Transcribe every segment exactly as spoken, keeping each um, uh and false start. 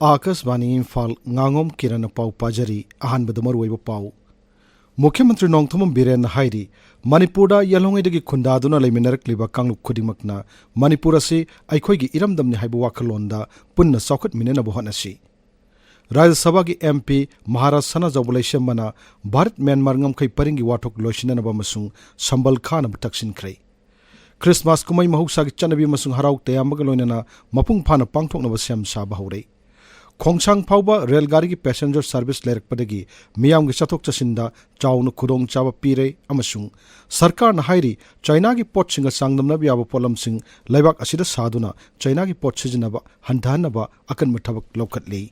ꯑꯥꯀꯥꯁꯕꯥꯅꯤ ꯏꯝꯐꯥꯜ, ꯉꯥꯉꯣꯝ ꯀꯤꯔꯟꯅ ꯄꯥꯎ ꯄꯥꯖꯔꯤ꯫ ꯑꯍꯥꯟꯕꯗ ꯃꯔꯨꯑꯣꯏꯕ ꯄꯥꯎ꯫ ꯃꯨꯈ꯭ꯌ ꯃꯟꯇ꯭ꯔꯤ ꯅꯣꯡꯊꯣꯝꯕꯝ ꯕꯤꯔꯦꯟꯅ ꯍꯥꯏꯔꯤ, ꯃꯅꯤꯄꯨꯔꯗ ꯌꯦꯜꯍꯧꯉꯩꯗꯒꯤ ꯈꯨꯟꯗꯥꯗꯨꯅ ꯂꯩꯃꯤꯟꯅꯔꯛꯂꯤꯕ ꯀꯥꯡꯂꯨꯞ ꯈꯨꯗꯤꯡꯃꯛꯅ ꯃꯅꯤꯄꯨꯔ ꯑꯁꯤ ꯑꯩꯈꯣꯏꯒꯤ ꯏꯔꯝꯗꯝꯅꯤ ꯍꯥꯏꯕ ꯋꯥꯈꯜꯂꯣꯟꯗ ꯄꯨꯟꯅ ꯆꯥꯎꯈꯠꯃꯤꯟꯅꯅꯕ ꯍꯣꯠꯅꯁꯤ꯫ ꯔꯥꯖ꯭ꯌ ꯁꯚꯥꯒꯤ MP ꯃꯍꯥꯔꯥꯖ ꯁꯅꯥꯖꯥꯎꯕ ꯂꯩꯁꯦꯝꯕꯅ ꯚꯥꯔꯠ ꯃ꯭ꯌꯥꯟꯃꯥꯔ ꯉꯝꯈꯩ ꯄꯔꯤꯡꯒꯤ ꯋꯥꯊꯣꯛ ꯂꯣꯏꯁꯤꯟꯅꯅꯕ ꯑꯃꯁꯨꯡ ꯁꯝꯕꯜ ꯈꯥꯅꯕ ꯇꯛꯁꯤꯟꯈ꯭ꯔꯦ꯫ ꯈ꯭ꯔꯤꯁꯃꯥꯁ ꯀꯨꯝꯍꯩ ꯃꯍꯧꯁꯥꯒꯤ ꯆꯠꯅꯕꯤ ꯑꯃꯁꯨꯡ ꯍꯔꯥꯎ ꯇꯌꯥꯝꯕꯒ ꯂꯣꯏꯅꯅ ꯃꯄꯨꯡ ꯐꯥꯅ ꯄꯥꯡꯊꯣꯛꯅꯕ ꯁꯦꯝ ꯁꯥꯕ ꯍꯧꯔꯦ꯫ ꯈꯣꯡꯁꯥꯡ ꯐꯥꯎꯕ ꯔꯦꯜ ꯒꯥꯔꯤꯒꯤ passenger service ꯂꯩꯔꯛꯄꯗꯒꯤ ꯃꯤꯌꯥꯝꯒꯤ ꯆꯠꯊꯣꯛ ꯆꯠꯁꯤꯟꯗ ꯆꯥꯎꯅ ꯈꯨꯗꯣꯡꯆꯥꯕ ꯄꯤꯔꯦ ꯑꯃꯁꯨꯡ ꯁꯔꯀꯥꯔꯅ ꯍꯥꯏꯔꯤ, ꯆꯥꯏꯅꯥꯒꯤ ꯄꯣꯠꯁꯤꯡꯒ ꯆꯥꯡꯗꯝꯅꯕ ꯌꯥꯕ ꯄꯣꯠꯂꯝꯁꯤꯡ ꯂꯩꯕꯥꯛ ꯑꯁꯤꯗ ꯁꯥꯗꯨꯅ ꯆꯥꯏꯅꯥꯒꯤ ꯄꯣꯠ ꯁꯤꯖꯤꯟꯅꯕ ꯍꯟꯊꯍꯟꯅꯕ ꯑꯀꯟꯕ ꯊꯕꯛ ꯂꯧꯈꯠꯂꯤ꯫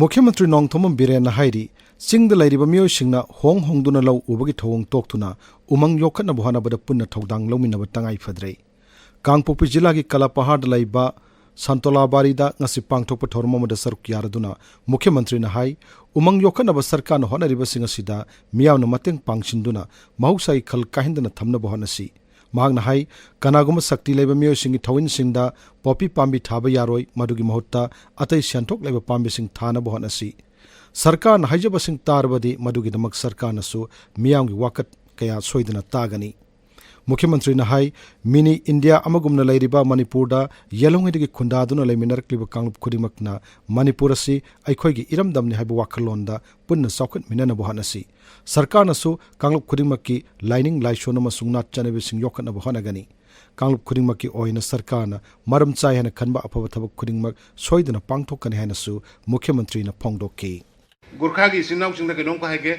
ꯃꯨꯈ꯭ꯌ ꯃꯟꯇ꯭ꯔꯤ ꯅꯣꯡꯊꯣꯝꯕꯝ ꯕꯤꯔꯦꯟꯅ ꯍꯥꯏꯔꯤ, ꯆꯤꯡꯗ ꯂꯩꯔꯤꯕ ꯃꯤꯑꯣꯏꯁꯤꯡꯅ ꯍꯣꯡ ꯍꯣꯡꯗꯨꯅ ꯂꯧ ꯎꯕꯒꯤ ꯊꯧꯑꯣꯡ ꯇꯣꯛꯇꯨꯅ ꯎꯃꯪ ꯌꯣꯛꯈꯠꯅꯕ ꯍꯣꯠꯅꯕꯗ ꯄꯨꯟꯅ ꯊꯧꯗꯥꯡ ꯂꯧꯃꯤꯟꯅꯕ ꯇꯉꯥꯏ ꯐꯗ꯭ꯔꯦ꯫ ꯀꯥꯡꯄꯣꯛꯄꯤ ꯖꯤꯂꯥꯒꯤ ꯀꯂꯥꯄꯍꯥꯔꯗ ꯂꯩꯕ ꯁꯥꯟꯇꯣꯂꯥꯕꯥꯔꯤꯗ ꯉꯁꯤ ꯄꯥꯡꯊꯣꯛꯄ ꯊꯧꯔꯝ ꯑꯃꯗ ꯁꯔꯨꯛ ꯌꯥꯔꯗꯨꯅ ꯃꯨꯈ꯭ꯌ ꯃꯟꯇ꯭ꯔꯤꯅ ꯍꯥꯏ, ꯎꯃꯪ ꯌꯣꯛꯈꯠꯅꯕ ꯁꯔꯀꯥꯔꯅ ꯍꯣꯠꯅꯔꯤꯕꯁꯤꯡ ꯑꯁꯤꯗ ꯃꯤꯌꯥꯝꯅ ꯃꯇꯦꯡ ꯄꯥꯡꯁꯤꯟꯗꯨꯅ ꯃꯍꯧꯁꯥꯒꯤ ꯈꯜ ꯀꯥꯏꯍꯟꯗꯅ ꯊꯝꯅꯕ ꯍꯣꯠꯅꯁꯤ꯫ ꯃꯍꯥꯛꯅ ꯍꯥꯏ, ꯀꯅꯥꯒꯨꯝꯕ ꯁꯛꯇꯤ ꯂꯩꯕ ꯃꯤꯑꯣꯏꯁꯤꯡꯒꯤ ꯊꯧꯃꯤꯜꯁꯤꯡꯗ ꯄꯣꯄꯤ ꯄꯥꯝꯕꯤ ꯊꯥꯕ ꯌꯥꯔꯣꯏ, ꯃꯗꯨꯒꯤ ꯃꯍꯨꯠꯇ ꯑꯇꯩ ꯁꯦꯟꯊꯣꯛ ꯂꯩꯕ ꯄꯥꯝꯕꯤꯁꯤꯡ ꯊꯥꯅꯕ ꯍꯣꯠꯅꯁꯤ꯫ ꯁꯔꯀꯥꯔꯅ ꯍꯥꯏꯖꯕꯁꯤꯡ ꯇꯥꯔꯕꯗꯤ ꯃꯗꯨꯒꯤꯗꯃꯛ ꯁꯔꯀꯥꯔꯅꯁꯨ ꯃꯤꯌꯥꯝꯒꯤ ꯋꯥꯀꯠ ꯀꯌꯥ ꯁꯣꯏꯗꯅ ꯇꯥꯒꯅꯤ꯫ ꯃꯨꯈ꯭ꯌ ꯃꯟꯇ꯭ꯔꯤꯅ ꯍꯥꯏ, ꯃꯤꯅꯤ ꯏꯟꯗꯤꯌꯥ ꯑꯃꯒꯨꯝꯅ ꯂꯩꯔꯤꯕ ꯃꯅꯤꯄꯨꯔꯗ ꯌꯦꯜꯍꯧꯉꯩꯗꯒꯤ ꯈꯨꯟꯗꯥꯗꯨꯅ ꯂꯩꯃꯤꯟꯅꯔꯛꯂꯤꯕ ꯀꯥꯡꯂꯨꯞ ꯈꯨꯗꯤꯡꯃꯛꯅ ꯃꯅꯤꯄꯨꯔ ꯑꯁꯤ ꯑꯩꯈꯣꯏꯒꯤ ꯏꯔꯝꯗꯝꯅꯤ ꯍꯥꯏꯕ ꯋꯥꯈꯜꯂꯣꯟꯗ ꯄꯨꯟꯅ ꯆꯥꯎꯈꯠꯃꯤꯟꯅꯅꯕ ꯍꯣꯠꯅꯁꯤ꯫ ꯁꯔꯀꯥꯔꯅꯁꯨ ꯀꯥꯡꯂꯨꯞ ꯈꯨꯗꯤꯡꯃꯛꯀꯤ ꯂꯥꯏꯅꯤꯡ ꯂꯥꯏꯁꯣꯟ ꯑꯃꯁꯨꯡ ꯅꯥꯠ ꯆꯠꯅꯕꯤꯁꯤꯡ ꯌꯣꯛꯈꯠꯅꯕ ꯍꯣꯠꯅꯒꯅꯤ꯫ ꯀꯥꯡꯂꯨꯞ ꯈꯨꯗꯤꯡꯃꯛꯀꯤ ꯑꯣꯏꯅ ꯁꯔꯀꯥꯔꯅ ꯃꯔꯝ ꯆꯥꯏ ꯍꯥꯏꯅ ꯈꯟꯕ ꯑꯐꯕ ꯊꯕꯛ ꯈꯨꯗꯤꯡꯃꯛ ꯁꯣꯏꯗꯅ ꯄꯥꯡꯊꯣꯛꯀꯅꯤ ꯍꯥꯏꯅꯁꯨ ꯃꯨꯈ꯭ꯌ ꯃꯟꯇ꯭ꯔꯤꯅ ꯐꯣꯡꯗꯣꯛꯈꯤ꯫ ꯒꯨꯔꯈꯥꯒꯤ ꯏꯆꯤꯟ ꯏꯅꯥꯎꯁꯤꯡꯗ ꯀꯩꯅꯣꯝꯈꯛ ꯍꯥꯏꯒꯦ,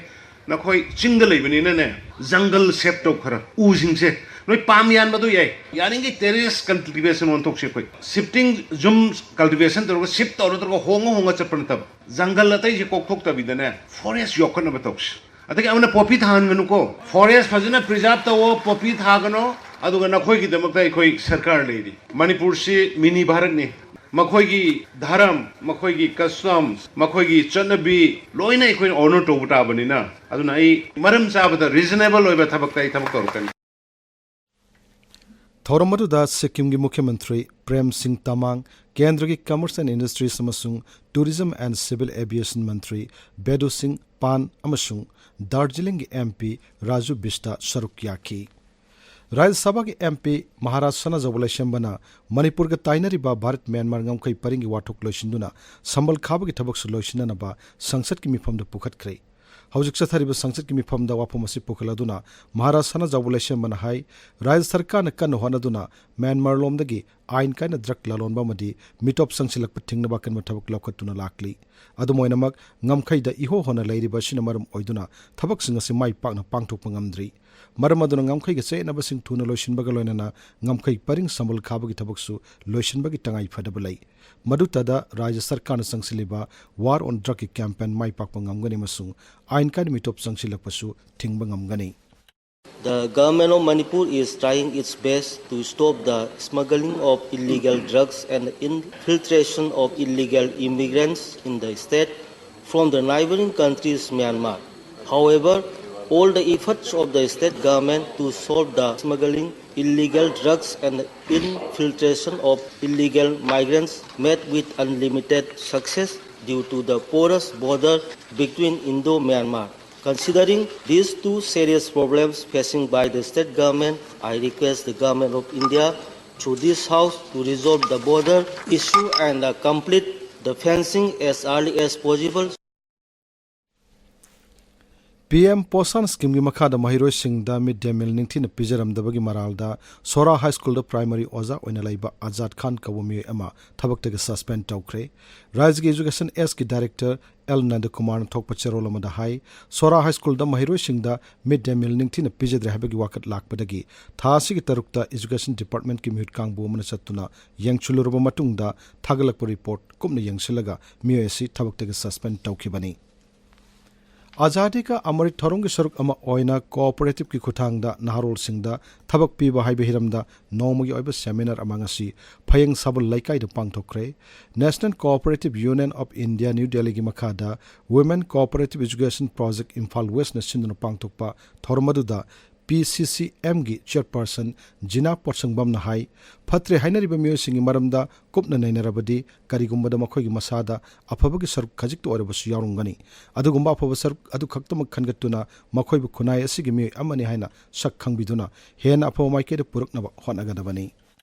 ꯅꯈꯣꯏ ꯆꯤꯡꯗ ꯂꯩꯕꯅꯤꯅꯅꯦ, ꯖꯪꯒꯜ ꯁꯦꯞ ꯇꯧ ꯈꯔ꯫ ꯎꯁꯤꯡꯁꯦ ꯅꯣꯏ ꯄꯥꯝ ꯌꯥꯟꯕꯗꯣ ꯌꯥꯏ, ꯌꯥꯔꯤꯉꯩ terrace cultivation ꯑꯣꯟꯊꯣꯛꯁꯤ꯫ ꯑꯩꯈꯣꯏ shifting ꯖꯨꯝ cultivation ꯇꯧꯔꯒ shift ꯇꯧꯔ ꯇꯧꯔꯒ ꯍꯣꯡꯉ ꯍꯣꯡꯉ ꯆꯠꯄ ꯅꯠꯇꯕ, ꯖꯪꯒꯜ ꯑꯇꯩꯁꯦ ꯀꯣꯛꯊꯣꯛꯇꯕꯤꯗꯅꯦ, forest ꯌꯣꯛꯈꯠꯅꯕ ꯇꯧꯁꯤ꯫ ꯑꯗꯒꯤ ꯑꯃꯅ ꯄꯣꯄꯤ ꯊꯥꯍꯟꯒꯅꯨꯀꯣ, forest ꯐꯖꯅ preserve ꯇꯧꯋꯣ, ꯄꯣꯄꯤ ꯊꯥꯒꯅꯣ, ꯑꯗꯨꯒ ꯅꯈꯣꯏꯒꯤꯗꯃꯛꯇ ꯑꯩꯈꯣꯏ ꯁꯔꯀꯥꯔ ꯂꯩꯔꯤ꯫ ꯃꯅꯤꯄꯨꯔꯁꯤ ꯃꯤꯅꯤ ꯚꯥꯔꯠꯅꯤ꯫ ꯃꯈꯣꯏꯒꯤ ꯙꯔꯝ, ꯃꯈꯣꯏꯒꯤ ꯀꯁꯇꯝꯁ, ꯃꯈꯣꯏꯒꯤ ꯆꯠꯅꯕꯤ ꯂꯣꯏꯅ ꯑꯩꯈꯣꯏꯅ ꯑꯣꯅꯔ ꯇꯧꯕ ꯇꯥꯕꯅꯤꯅ, ꯑꯗꯨꯅ ꯑꯩ ꯃꯔꯝ ꯆꯥꯕꯗ ꯔꯤꯖꯅꯦꯕꯜ ꯑꯣꯏꯕ ꯊꯕꯛꯇ ꯑꯩ ꯊꯕꯛ ꯇꯧꯔꯛꯀꯅꯤ꯫ ꯊꯧꯔꯝ ꯑꯗꯨꯗ ꯁꯤꯛꯀꯤꯝꯒꯤ ꯃꯨꯈ꯭ꯌ ꯃꯟꯇ꯭ꯔꯤ ꯄ꯭ꯔꯦꯝ ꯁꯤꯡ ꯇꯃꯥꯡ, ꯀꯦꯟꯗ꯭ꯔꯒꯤ ꯀꯃꯔꯁ ꯑꯦꯟ ꯏꯟꯗꯁꯇ꯭ꯔꯤꯁ ꯑꯃꯁꯨꯡ ꯇꯨꯔꯤꯖꯝ ꯑꯦꯟ ꯁꯤꯚꯤꯜ ꯑꯦꯚꯤꯌꯦꯁꯟ ꯃꯟꯇ꯭ꯔꯤ ꯕꯦꯗꯨ ꯁꯤꯡ ꯄꯥꯟ ꯑꯃꯁꯨꯡ ꯗꯥꯔꯖꯤꯂꯤꯡꯒꯤ ꯑꯦꯝ ꯄꯤ ꯔꯥꯖꯨ ꯕꯤꯁꯇ ꯁꯔꯨꯛ ꯌꯥꯈꯤ꯫ ꯔꯥꯖ꯭ꯌ ꯁꯚꯥꯒꯤ ꯑꯦꯝ ꯄꯤ ꯃꯍꯥꯔꯥꯖ ꯁꯅꯥꯖꯥꯎꯕ ꯂꯩꯁꯦꯝꯕꯅ ꯃꯅꯤꯄꯨꯔꯒ ꯇꯥꯏꯅꯔꯤꯕ ꯚꯥꯔꯠ ꯃ꯭ꯌꯥꯟꯃꯥꯔ ꯉꯝꯈꯩ ꯄꯔꯤꯡꯒꯤ ꯋꯥꯊꯣꯛ ꯂꯣꯏꯁꯤꯟꯗꯨꯅ ꯁꯝꯕꯜ ꯈꯥꯕꯒꯤ ꯊꯕꯛꯁꯨ ꯂꯣꯏꯁꯤꯟꯅꯅꯕ ꯁꯪꯁꯠꯀꯤ ꯃꯤꯐꯝꯗ ꯄꯨꯈꯠꯈ꯭ꯔꯦ꯫ ꯍꯧꯖꯤꯛ ꯆꯠꯊꯔꯤꯕ ꯁꯪꯁꯠꯀꯤ ꯃꯤꯐꯝꯗ ꯋꯥꯐꯝ ꯑꯁꯤ ꯄꯨꯈꯠꯂꯗꯨꯅ ꯃꯍꯥꯔꯥꯖ ꯁꯅꯥꯖꯥꯎꯕ ꯂꯩꯁꯦꯝꯕꯅ ꯍꯥꯏ, ꯔꯥꯖ꯭ꯌ ꯁꯔꯀꯥꯔꯅ ꯀꯟꯅ ꯍꯣꯠꯅꯗꯨꯅ ꯃ꯭ꯌꯥꯟꯃꯥꯔ ꯂꯣꯝꯗꯒꯤ ꯑꯥꯏꯟ ꯀꯥꯏꯅ ꯗ꯭ꯔꯒ ꯂꯂꯣꯟꯕ ꯑꯃꯗꯤ ꯃꯤꯇꯣꯞ ꯆꯪꯁꯤꯜꯂꯛꯄ ꯊꯤꯡꯅꯕ ꯑꯀꯟꯕ ꯊꯕꯛ ꯂꯧꯈꯠꯇꯨꯅ ꯂꯥꯛꯂꯤ꯫ ꯑꯗꯨꯝ ꯑꯣꯏꯅꯃꯛ, ꯉꯝꯈꯩꯗ ꯏꯍꯣ ꯍꯣꯅ ꯂꯩꯔꯤꯕ ꯑꯁꯤꯅ ꯃꯔꯝ ꯑꯣꯏꯗꯨꯅ ꯊꯕꯛꯁꯤꯡ ꯑꯁꯤ ꯃꯥꯏ ꯄꯥꯛꯅ ꯄꯥꯡꯊꯣꯛꯄ ꯉꯝꯗ꯭ꯔꯤ꯫ ꯃꯔꯝ ꯑꯗꯨꯅ ꯉꯝꯈꯩꯒ ꯆꯌꯦꯠꯅꯕꯁꯤꯡ ꯊꯨꯅ ꯂꯣꯏꯁꯤꯟꯕꯒ ꯂꯣꯏꯅꯅ ꯉꯝꯈꯩ ꯄꯔꯤꯡ ꯁꯝꯕꯜ ꯈꯥꯕꯒꯤ ꯊꯕꯛꯁꯨ ꯂꯣꯏꯁꯤꯟꯕꯒꯤ ꯇꯉꯥꯏ ꯐꯗꯕ ꯂꯩ꯫ ꯃꯗꯨꯇꯗ ꯔꯥꯖ꯭ꯌ ꯁꯔꯀꯥꯔꯅ ꯆꯪꯁꯤꯜꯂꯤꯕ ꯋꯥꯔ ꯑꯣꯟ ꯗ꯭ꯔꯒꯀꯤ ꯀꯦꯝꯄꯦꯟ ꯃꯥꯏ ꯄꯥꯛꯄ ꯉꯝꯒꯅꯤ ꯑꯃꯁꯨꯡ ꯑꯥꯏꯟ ꯀꯥꯏꯅ ꯃꯤꯇꯣꯞ ꯆꯪꯁꯤꯜꯂꯛꯄꯁꯨ ꯊꯤꯡꯕ ꯉꯝꯒꯅꯤ꯫ The government of Manipur is trying its best to stop the smuggling of illegal drugs and infiltration of illegal immigrants in the state from the neighboring countries Myanmar. However, all the efforts of the state government to solve the smuggling illegal drugs and infiltration of illegal migrants met with unlimited success due to the porous border between Indo-Myanmar. Considering these two serious problems facing by the state government, I request the government of India through this house to resolve the border issue and uh, complete the fencing as early as possible. P M Poshan ꯁ꯭ꯀꯤꯝꯒꯤ ꯃꯈꯥꯗ ꯃꯍꯩꯔꯣꯏꯁꯤꯡꯗ ꯃꯤꯗ day meal ꯅꯤꯡꯊꯤꯅ ꯄꯤꯖꯔꯝꯗꯕꯒꯤ ꯃꯔꯥꯜꯗ ꯁꯣꯔꯥ ꯍꯥꯏ ꯁ꯭ꯀꯨꯜꯗ primary ꯑꯣꯖꯥ ꯑꯣꯏꯅ ꯂꯩꯕ ꯑꯖꯥꯗ ꯈꯥꯟ ꯀꯧꯕ ꯃꯤꯑꯣꯏ ꯑꯃ ꯊꯕꯛꯇꯒꯤ ꯁꯁꯄꯦꯟ ꯇꯧꯈ꯭ꯔꯦ꯫ ꯔꯥꯖ꯭ꯌꯒꯤ ꯏꯖꯨꯀꯦꯁꯟ ꯑꯦꯁꯀꯤ ꯗꯥꯏꯔꯦꯛꯇꯔ ꯑꯦꯜ ꯅꯟꯗꯀꯨꯃꯥꯔꯅ ꯊꯣꯛꯄ ꯆꯦꯔꯣꯜ ꯑꯃꯗ ꯍꯥꯏ, ꯁꯣꯔꯥ ꯍꯥꯏ ꯁ꯭ꯀꯨꯜꯗ ꯃꯍꯩꯔꯣꯏꯁꯤꯡꯗ ꯃꯤꯗ ꯗꯦ ꯃꯤꯜ ꯅꯤꯡꯊꯤꯅ ꯄꯤꯖꯗ꯭ꯔꯦ ꯍꯥꯏꯕꯒꯤ ꯋꯥꯀꯠ ꯂꯥꯛꯄꯗꯒꯤ ꯊꯥ ꯑꯁꯤꯒꯤ ꯇꯔꯨꯛꯇ ꯏꯖꯨꯀꯦꯁꯟ ꯗꯤꯄꯥꯔꯠꯃꯦꯟꯠꯀꯤ ꯃꯤꯍꯨꯠ ꯀꯥꯡꯕꯨ ꯑꯃꯅ ꯆꯠꯇꯨꯅ ꯌꯦꯡꯁꯤꯜꯂꯨꯔꯕ ꯃꯇꯨꯡꯗ ꯊꯥꯒꯠꯂꯛꯄ ꯔꯤꯄꯣꯔꯠ ꯀꯨꯞꯅ ꯌꯦꯡꯁꯤꯜꯂꯒ ꯃꯤꯑꯣꯏ ꯑꯁꯤ ꯊꯕꯛꯇꯒꯤ ꯁꯁꯄꯦꯟ ꯇꯧꯈꯤꯕꯅꯤ꯫ ꯑꯖꯥꯗꯤ ꯀꯥ ꯑꯃꯔꯤꯠ ꯊꯧꯔꯝꯒꯤ ꯁꯔꯨꯛ ꯑꯃ ꯑꯣꯏꯅ ꯀꯣꯑꯣꯄꯔꯦꯇꯤꯚꯀꯤ ꯈꯨꯠꯊꯥꯡꯗ ꯅꯍꯥꯔꯣꯜꯁꯤꯡꯗ ꯊꯕꯛ ꯄꯤꯕ ꯍꯥꯏꯕ ꯍꯤꯔꯝꯗ ꯅꯣꯡꯃꯒꯤ ꯑꯣꯏꯕ ꯁꯦꯃꯤꯅꯥꯔ ꯑꯃ ꯉꯁꯤ ꯐꯌꯦꯡ ꯁꯥꯕꯜ ꯂꯩꯀꯥꯏꯗ ꯄꯥꯡꯊꯣꯛꯈ꯭ꯔꯦ꯫ National Cooperative Union of India, New Delhi ꯒꯤ ꯃꯈꯥꯗ Women Cooperative Education Project, Imphal ꯋꯦꯁꯅ ꯁꯤꯟꯗꯨꯅ ꯄꯥꯡꯊꯣꯛꯄ ꯊꯧꯔꯝ ꯑꯗꯨꯗ ꯄꯤ ꯁꯤ ꯁꯤ ꯑꯦꯝꯒꯤ ꯆꯤꯌꯔꯄꯔꯁꯟ ꯖꯤꯅꯥ ꯄꯣꯠꯁꯪꯕꯝꯅ ꯍꯥꯏ, ꯐꯠꯇ꯭ꯔꯦ ꯍꯥꯏꯅꯔꯤꯕ ꯃꯤꯑꯣꯏꯁꯤꯡꯒꯤ ꯃꯔꯝꯗ ꯀꯨꯞꯅ ꯅꯩꯅꯔꯕꯗꯤ ꯀꯔꯤꯒꯨꯝꯕꯗ ꯃꯈꯣꯏꯒꯤ ꯃꯁꯥꯗ ꯑꯐꯕꯒꯤ ꯁꯔꯨꯛ ꯈꯖꯤꯛꯇ ꯑꯣꯏꯔꯕꯁꯨ ꯌꯥꯎꯔꯝꯒꯅꯤ꯫ ꯑꯗꯨꯒꯨꯝꯕ ꯑꯐꯕ ꯁꯔꯨꯛ ꯑꯗꯨ ꯈꯛꯇꯃꯛ ꯈꯟꯒꯠꯇꯨꯅ ꯃꯈꯣꯏꯕꯨ ꯈꯨꯟꯅꯥꯏ ꯑꯁꯤꯒꯤ ꯃꯤꯑꯣꯏ ꯑꯃꯅꯤ ꯍꯥꯏꯅ ꯁꯛ ꯈꯪꯕꯤꯗꯨꯅ ꯍꯦꯟꯅ ꯑꯐꯕ ꯃꯥꯏꯀꯩꯗ ꯄꯨꯔꯛꯅꯕ ꯍꯣꯠꯅꯒꯗꯕꯅꯤ꯫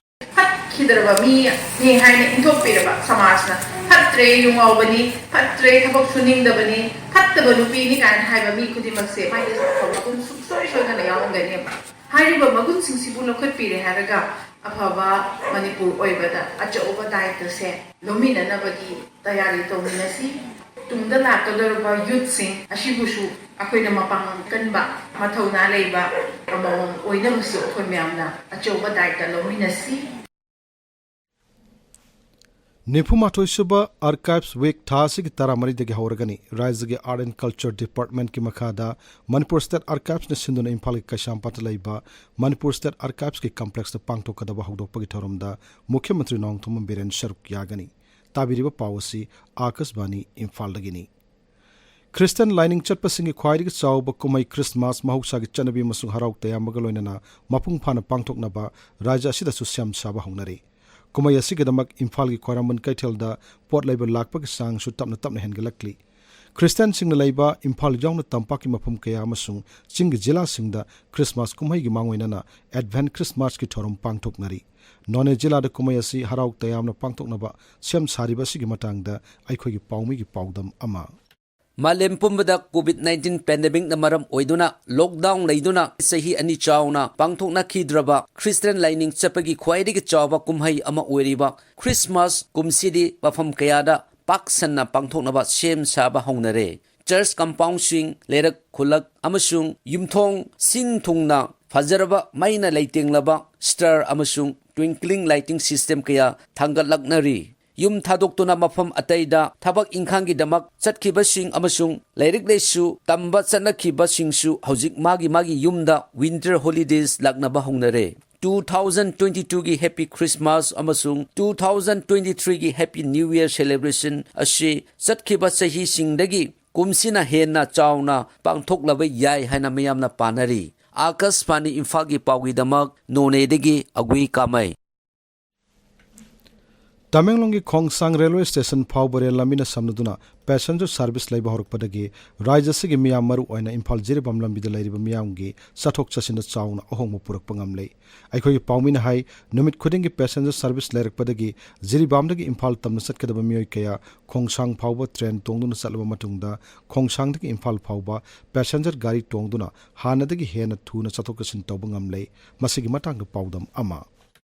ꯐꯠꯈꯤꯗ꯭ꯔꯕ ꯃꯤꯅꯤ ꯍꯥꯏꯅ ꯏꯟꯊꯣꯛꯄꯤꯔꯕ ꯁꯃꯥꯖꯅ, "ꯐꯠꯇ꯭ꯔꯦ, ꯌꯨ ꯉꯥꯎꯕꯅꯤ, ꯐꯠꯇ꯭ꯔꯦ, ꯊꯕꯛ ꯁꯨꯅꯤꯡꯗꯕꯅꯤ, ꯐꯠꯇꯕ ꯅꯨꯄꯤꯅꯤ" ꯀꯥꯏꯅ ꯍꯥꯏꯕ ꯃꯤ ꯈꯨꯗꯤꯡꯃꯛꯁꯦ ꯃꯥꯒꯤ ꯑꯐꯕ ꯃꯒꯨꯟ ꯁꯨꯡꯁꯣꯏ ꯁꯣꯏꯗꯅ ꯌꯥꯎꯔꯝꯒꯅꯦꯕ꯫ ꯍꯥꯏꯔꯤꯕ ꯃꯒꯨꯟꯁꯤꯡꯁꯤꯕꯨ ꯂꯧꯈꯠꯄꯤꯔꯦ ꯍꯥꯏꯔꯒ ꯑꯐꯕ ꯃꯅꯤꯄꯨꯔ ꯑꯣꯏꯕꯗ ꯑꯆꯧꯕ ꯗꯥꯏꯇꯁꯦ ꯂꯧꯃꯤꯟꯅꯅꯕꯒꯤ ꯇꯌꯥꯔꯤ ꯇꯧꯃꯤꯟꯅꯁꯤ꯫ ꯇꯨꯡꯗ ꯂꯥꯛꯀꯗꯧꯔꯕ ꯌꯨꯠꯁꯤꯡ ꯑꯁꯤꯕꯨꯁꯨ ꯑꯩꯈꯣꯏꯅ ꯃꯄꯥꯡꯒꯜ ꯀꯟꯕ, ꯃꯊꯧꯅꯥ ꯂꯩꯕ ꯑꯃꯃꯝ ꯑꯣꯏꯅꯕꯁꯨ ꯑꯩꯈꯣꯏ ꯃꯌꯥꯝꯅ ꯑꯆꯧꯕ ꯗꯥꯏꯇ ꯂꯧꯃꯤꯟꯅꯁꯤ꯫ ꯅꯤꯐꯨ ꯃꯥꯊꯣꯏ ꯁꯨꯕ Archives Week ꯊꯥ ꯑꯁꯤꯒꯤ ꯇꯔꯥꯃꯔꯤꯗꯒꯤ ꯍꯧꯔꯒꯅꯤ꯫ ꯔꯥꯖ꯭ꯌꯒꯤ Art and Culture Department ꯀꯤ ꯃꯈꯥꯗ Manipur State Archives ꯅ ꯁꯤꯟꯗꯨꯅ ꯏꯝꯐꯥꯜꯒꯤ ꯀꯩꯁꯥꯝꯄꯥꯠꯇ ꯂꯩꯕ Manipur State Archives ꯀꯤ complex ꯇ ꯄꯥꯡꯊꯣꯛꯀꯗꯕ ꯍꯧꯗꯣꯛꯄꯒꯤ ꯊꯧꯔꯝꯗ ꯃꯨꯈ꯭ꯌ ꯃꯟꯇ꯭ꯔꯤ ꯅꯣꯡꯊꯣꯝꯕꯝ ꯕꯤꯔꯦꯟ ꯁꯔꯨꯛ ꯌꯥꯒꯅꯤ꯫ ꯇꯥꯕꯤꯔꯤꯕ ꯄꯥꯎ ꯑꯁꯤ ꯑꯥꯀꯥꯁꯕꯥꯅꯤ ꯏꯝꯐꯥꯜꯗꯒꯤꯅꯤ꯫ ꯈ꯭ꯔꯤꯁꯇꯤꯌꯥꯟ ꯂꯥꯏꯅꯤꯡ ꯆꯠꯄꯁꯤꯡꯒꯤ ꯈ꯭ꯋꯥꯏꯗꯒꯤ ꯆꯥꯎꯕ ꯀꯨꯝꯍꯩ ꯈ꯭ꯔꯤꯁꯃꯥꯁ ꯃꯍꯧꯁꯥꯒꯤ ꯆꯠꯅꯕꯤ ꯑꯃꯁꯨꯡ ꯍꯔꯥꯎ ꯇꯌꯥꯝꯕꯒ ꯂꯣꯏꯅꯅ ꯃꯄꯨꯡ ꯐꯥꯅ ꯄꯥꯡꯊꯣꯛꯅꯕ ꯔꯥꯖ꯭ꯌ ꯑꯁꯤꯗꯁꯨ ꯁꯦꯝ ꯁꯥꯕ ꯍꯧꯅꯔꯦ꯫ ꯀꯨꯝꯍꯩ ꯑꯁꯤꯒꯤꯗꯃꯛ ꯏꯝꯐꯥꯜꯒꯤ ꯈ꯭ꯋꯥꯏꯔꯝꯕꯟ ꯀꯩꯊꯦꯜꯗ ꯄꯣꯠ ꯂꯩꯕ ꯂꯥꯛꯄꯒꯤ ꯆꯥꯡꯁꯨ ꯇꯞꯅ ꯇꯞꯅ ꯍꯦꯟꯒꯠꯂꯛꯂꯤ꯫ ꯈ꯭ꯔꯤꯁꯇꯤꯌꯥꯟꯁꯤꯡꯅ ꯂꯩꯕ ꯏꯝꯐꯥꯜ ꯌꯥꯎꯅ ꯇꯝꯄꯥꯛꯀꯤ ꯃꯐꯝ ꯀꯌꯥ ꯑꯃꯁꯨꯡ ꯆꯤꯡꯒꯤ ꯖꯤꯂꯥꯁꯤꯡꯗ ꯈ꯭ꯔꯤꯁꯃꯥꯁ ꯀꯨꯝꯍꯩꯒꯤ ꯃꯥꯡꯑꯣꯏꯅꯅ Advent Christmas ꯀꯤ ꯊꯧꯔꯝ ꯄꯥꯡꯊꯣꯛꯅꯔꯤ꯫ ꯅꯣꯅꯦ ꯖꯤꯂꯥꯗ ꯀꯨꯝꯍꯩ ꯑꯁꯤ ꯍꯔꯥꯎ ꯇꯌꯥꯝꯅ ꯄꯥꯡꯊꯣꯛꯅꯕ ꯁꯦꯝ ꯁꯥꯔꯤꯕ ꯑꯁꯤꯒꯤ ꯃꯇꯥꯡꯗ ꯑꯩꯈꯣꯏꯒꯤ ꯄꯥꯎꯃꯤꯒꯤ ꯄꯥꯎꯗꯝ ꯑꯃ꯫ ꯃꯥꯂꯦꯝ ꯄꯨꯝꯕꯗ COVID nineteen pandemic ꯅ ꯃꯔꯝ ꯑꯣꯏꯗꯨꯅ lockdown ꯂꯩꯗꯨꯅ ꯆꯍꯤ ꯑꯅꯤ ꯆꯥꯎꯅ ꯄꯥꯡꯊꯣꯛꯅꯈꯤꯗ꯭ꯔꯕ ꯈ꯭ꯔꯤꯁꯇꯤꯌꯥꯟ ꯂꯥꯏꯅꯤꯡ ꯆꯠꯄꯒꯤ ꯈ꯭ꯋꯥꯏꯗꯒꯤ ꯆꯥꯎꯕ ꯀꯨꯝꯍꯩ ꯑꯃ ꯑꯣꯏꯔꯤꯕ ꯈ꯭ꯔꯤꯁꯃꯥꯁ ꯀꯨꯝꯁꯤꯗꯤ ꯃꯐꯝ ꯀꯌꯥꯗ ꯄꯥꯛ ꯁꯟꯅ ꯄꯥꯡꯊꯣꯛꯅꯕ ꯁꯦꯝ ꯁꯥꯕ ꯍꯧꯅꯔꯦ꯫ Church compound ꯁꯤꯡ, ꯂꯩꯔꯛ ꯈꯨꯜꯂꯛ ꯑꯃꯁꯨꯡ ꯌꯨꯝꯊꯣꯡ ꯁꯤꯟ ꯊꯨꯡꯅ ꯐꯖꯔꯕ ꯃꯩꯅ ꯂꯩꯇꯦꯡꯂꯕ star ꯑꯃꯁꯨꯡ twinkling lighting system ꯀꯌꯥ ꯊꯥꯡꯒꯠꯂꯛꯅꯔꯤ꯫ ꯌꯨꯝ ꯊꯥꯗꯣꯛꯇꯨꯅ ꯃꯐꯝ ꯑꯇꯩꯗ ꯊꯕꯛ ꯏꯪꯈꯥꯡꯒꯤꯗꯃꯛ ꯆꯠꯈꯤꯕꯁꯤꯡ ꯑꯃꯁꯨꯡ ꯂꯥꯏꯔꯤꯛ ꯂꯥꯏꯁꯨ ꯇꯝꯕ ꯆꯠꯅꯈꯤꯕꯁꯤꯡꯁꯨ ꯍꯧꯖꯤꯛ ꯃꯥꯒꯤ ꯃꯥꯒꯤ ꯌꯨꯝꯗ winter holidays ꯂꯥꯛꯅꯕ ꯍꯧꯅꯔꯦ꯫ Two thousand twenty-two ꯒꯤ Happy Christmas ꯑꯃꯁꯨꯡ two thousand twenty-three ꯒꯤ Happy New Year celebration ꯑꯁꯤ ꯆꯠꯈꯤꯕ ꯆꯍꯤꯁꯤꯡꯗꯒꯤ ꯀꯨꯝꯁꯤꯅ ꯍꯦꯟꯅ ꯆꯥꯎꯅ ꯄꯥꯡꯊꯣꯛꯂꯕ ꯌꯥꯏ ꯍꯥꯏꯅ ꯃꯤꯌꯥꯝꯅ ꯄꯥꯅꯔꯤ꯫ ꯑꯥꯀꯥꯁꯕꯥꯅꯤ ꯏꯝꯐꯥꯜꯒꯤ ꯄꯥꯎꯒꯤꯗꯃꯛ ꯅꯣꯅꯦꯗꯒꯤ ꯑꯒꯨꯏ ꯀꯥꯃꯩ꯫ ꯇꯃꯦꯡꯂꯣꯡꯒꯤ ꯈꯣꯡꯁꯥꯡ ꯔꯦꯜꯋꯦ ꯁ꯭ꯇꯦꯁꯟ ꯐꯥꯎꯕ ꯔꯦꯜ ꯂꯝꯕꯤꯅ ꯁꯝꯅꯗꯨꯅ passenger service ꯂꯩꯕ ꯍꯧꯔꯛꯄꯗꯒꯤ ꯔꯥꯖ꯭ꯌ ꯑꯁꯤꯒꯤ ꯃꯤꯌꯥꯝ, ꯃꯔꯨ ꯑꯣꯏꯅ ꯏꯝꯐꯥꯜ ꯖꯤꯔꯤꯕꯥꯝ ꯂꯝꯕꯤꯗ ꯂꯩꯔꯤꯕ ꯃꯤꯌꯥꯝꯒꯤ ꯆꯠꯊꯣꯛ ꯆꯠꯁꯤꯟꯗ ꯆꯥꯎꯅ ꯑꯍꯣꯡꯕ ꯄꯨꯔꯛꯄ ꯉꯝꯂꯦ꯫ ꯑꯩꯈꯣꯏꯒꯤ ꯄꯥꯎꯃꯤꯅ ꯍꯥꯏ, ꯅꯨꯃꯤꯠ ꯈꯨꯗꯤꯡꯒꯤ passenger service ꯂꯩꯔꯛꯄꯗꯒꯤ ꯖꯤꯔꯤꯕꯥꯝꯗꯒꯤ ꯏꯝꯐꯥꯜ ꯇꯝꯅ ꯆꯠꯀꯗꯕ ꯃꯤꯑꯣꯏ ꯀꯌꯥ ꯈꯣꯡꯁꯥꯡ ꯐꯥꯎꯕ train ꯇꯣꯡꯗꯨꯅ ꯆꯠꯂꯕ ꯃꯇꯨꯡꯗ, ꯈꯣꯡꯁꯥꯡꯗꯒꯤ ꯏꯝꯐꯥꯜ ꯐꯥꯎꯕ passenger ꯒꯥꯔꯤ ꯇꯣꯡꯗꯨꯅ ꯍꯥꯟꯅꯗꯒꯤ ꯍꯦꯟꯅ ꯊꯨꯅ ꯆꯠꯊꯣꯛ ꯆꯠꯁꯤꯟ ꯇꯧꯕ ꯉꯝꯂꯦ꯫ ꯃꯁꯤꯒꯤ ꯃꯇꯥꯡꯗ ꯄꯥꯎꯗꯝ ꯑꯃ꯫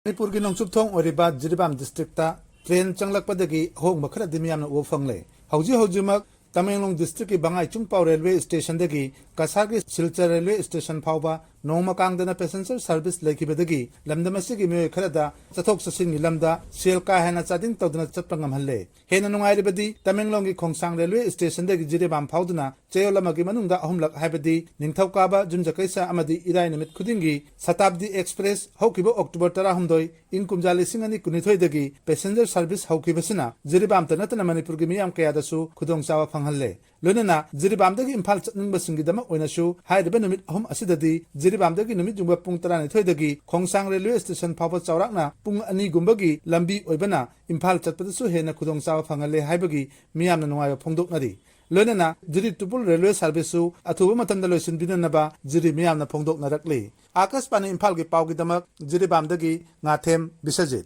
ꯃꯅꯤꯄꯨꯔꯒꯤ ꯅꯣꯡꯆꯨꯞ ꯊꯣꯡ ꯑꯣꯏꯔꯤꯕ ꯖꯤꯔꯤꯕꯥꯝ district train ꯆꯪꯂꯛꯄꯗꯒꯤ ꯑꯍꯣꯡꯕ ꯈꯔꯗꯤ ꯃꯤꯌꯥꯝꯅ ꯎꯕ ꯐꯪꯂꯦ꯫ ꯍꯧꯖꯤꯛ ꯍꯧꯖꯤꯛꯃꯛ Tamenglong districtꯀꯤ ꯕꯉꯥꯏꯆꯨꯡꯄꯥꯎ railway stationꯗꯒꯤ ꯀꯁꯥꯔꯒꯤ Silchar railway station ꯐꯥꯎꯕ ꯅꯣꯡꯃ ꯀꯥꯡꯗꯅ passenger service ꯂꯩꯈꯤꯕꯗꯒꯤ ꯂꯝꯗꯝ ꯑꯁꯤꯒꯤ ꯃꯤꯑꯣꯏ ꯈꯔꯗ ꯆꯠꯊꯣꯛ ꯆꯠꯁꯤꯟꯒꯤ ꯂꯝꯗ ꯁꯦꯜ ꯀꯥ ꯍꯦꯟꯅ ꯆꯥꯗꯤꯡ ꯇꯧꯗꯨꯅ ꯆꯠꯄ ꯉꯝꯍꯜꯂꯦ꯫ ꯍꯦꯟꯅ ꯅꯨꯡꯉꯥꯏꯔꯤꯕꯗꯤ ꯇꯃꯦꯡꯂꯣꯡꯒꯤ ꯈꯣꯡꯁꯥꯡ railway stationꯗꯒꯤ ꯖꯤꯔꯤꯕꯥꯝ ꯐꯥꯎꯗꯨꯅ ꯆꯌꯣꯜ ꯑꯃꯒꯤ ꯃꯅꯨꯡꯗ ꯑꯍꯨꯝꯂꯛ, ꯍꯥꯏꯕꯗꯤ ꯅꯤꯡꯊꯧꯀꯥꯕ, ꯌꯨꯝꯖꯀꯩꯁ ꯑꯃꯗꯤ ꯏꯔꯥꯏ ꯅꯨꯃꯤꯠ ꯈꯨꯗꯤꯡꯒꯤ ꯁꯇꯥꯕꯗꯤ express ꯍꯧꯈꯤꯕ October ꯇꯔꯥꯍꯨꯝꯗꯣꯏ, ꯏꯪ ꯀꯨꯝꯖꯥ ꯂꯤꯁꯤꯡ ꯑꯅꯤ ꯀꯨꯟꯅꯤꯊꯣꯏꯗꯒꯤ passenger service ꯍꯧꯈꯤꯕꯁꯤꯅ ꯖꯤꯔꯤꯕꯥꯝꯇ ꯅꯠꯇꯅ ꯃꯅꯤꯄꯨꯔꯒꯤ ꯃꯤꯌꯥꯝ ꯀꯌꯥꯗꯁꯨ ꯈꯨꯗꯣꯡꯆꯥꯕ ꯐꯪꯍꯜꯂꯦ꯫ ꯂꯣꯏꯅꯅ ꯖꯤꯔꯤꯕꯥꯝꯗꯒꯤ ꯏꯝꯐꯥꯜ ꯆꯠꯅꯤꯡꯕꯁꯤꯡꯒꯤꯗꯃꯛ ꯑꯣꯏꯅꯁꯨ ꯍꯥꯏꯔꯤꯕ ꯅꯨꯃꯤꯠ ꯑꯍꯨꯝ ꯑꯁꯤꯗꯗꯤ ꯖꯤꯔꯤꯕꯥꯝꯗꯒꯤ ꯅꯨꯃꯤꯠ ꯌꯨꯡꯕ ꯄꯨꯡ ꯇꯔꯥꯅꯤꯊꯣꯏꯗꯒꯤ ꯈꯣꯡꯁꯥꯡ railway station ꯐꯥꯎꯕ ꯆꯥꯎꯔꯥꯛꯅ ꯄꯨꯡ ꯑꯅꯤꯒꯨꯝꯕꯒꯤ ꯂꯝꯕꯤ ꯑꯣꯏꯕꯅ ꯏꯝꯐꯥꯜ ꯆꯠꯄꯗꯁꯨ ꯍꯦꯟꯅ ꯈꯨꯗꯣꯡꯆꯥꯕ ꯐꯪꯍꯜꯂꯦ ꯍꯥꯏꯕꯒꯤ ꯃꯤꯌꯥꯝꯅ ꯅꯨꯡꯉꯥꯏꯕ ꯐꯣꯡꯗꯣꯛꯅꯔꯤ꯫ ꯂꯣꯏꯅꯅ ꯖꯤꯔꯤ ꯇꯨꯄꯨꯜ railway serviceꯁꯨ ꯑꯊꯨꯕ ꯃꯇꯝꯗ ꯂꯣꯏꯁꯤꯟꯕꯤꯅꯅꯕ ꯖꯤꯔꯤ ꯃꯤꯌꯥꯝꯅ ꯐꯣꯡꯗꯣꯛꯅꯔꯛꯂꯤ꯫ ꯑꯥꯀꯥꯁꯕꯥꯅꯤ ꯏꯝꯐꯥꯜꯒꯤ ꯄꯥꯎꯒꯤꯗꯃꯛ ꯖꯤꯔꯤꯕꯥꯝꯗꯒꯤ ꯉꯥꯊꯦꯝ ꯕꯤꯁ꯭ꯋꯖꯤꯠ꯫